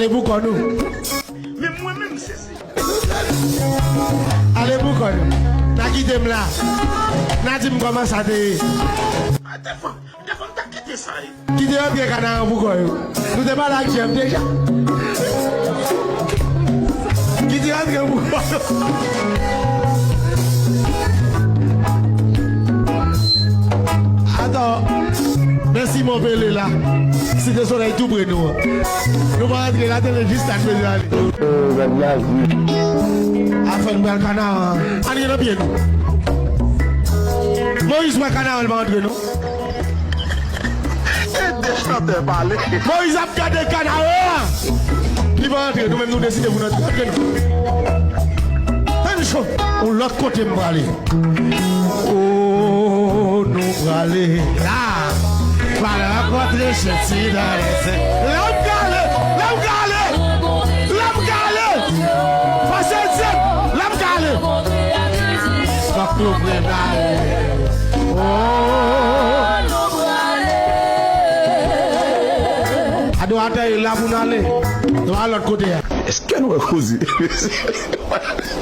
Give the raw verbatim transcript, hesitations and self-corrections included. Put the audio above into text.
E pou kò nou. Men mwen menm sezi. Ale pou kò nou. N a kite m la. N a di m kòman sa te ye. A, dèfwa, dèfwa m ta kite sa ye. Kite antre kanaran pou kò yo. Nou te pale ak Jeff deja. Kite antre pou kò yo. Atò, men Simon Pele la. Site Solèy tou pre nou an. Nou pa antre la, tande jis sa k bezwen ale. Afè n pral kanaran. Ann gen nan pye nou. Moyiz wè kanaran, l pa antre non. E de chantè pale. Moyiz ap gade kanaran. Li pa antre, nou menm nou deside pou n antre. Antre non. Tann cho, yon lòt kote m prale. Oh, nou prale la. Pral rankontre Jezi nan lèzè. Lè m prale, lè m prale, lè m prale. Pase Dye, lè m prale. Fòk nou prepare. Oh. Adoratè, e la pou n ale. Nou al lòt kote a. Èske nou wè koze?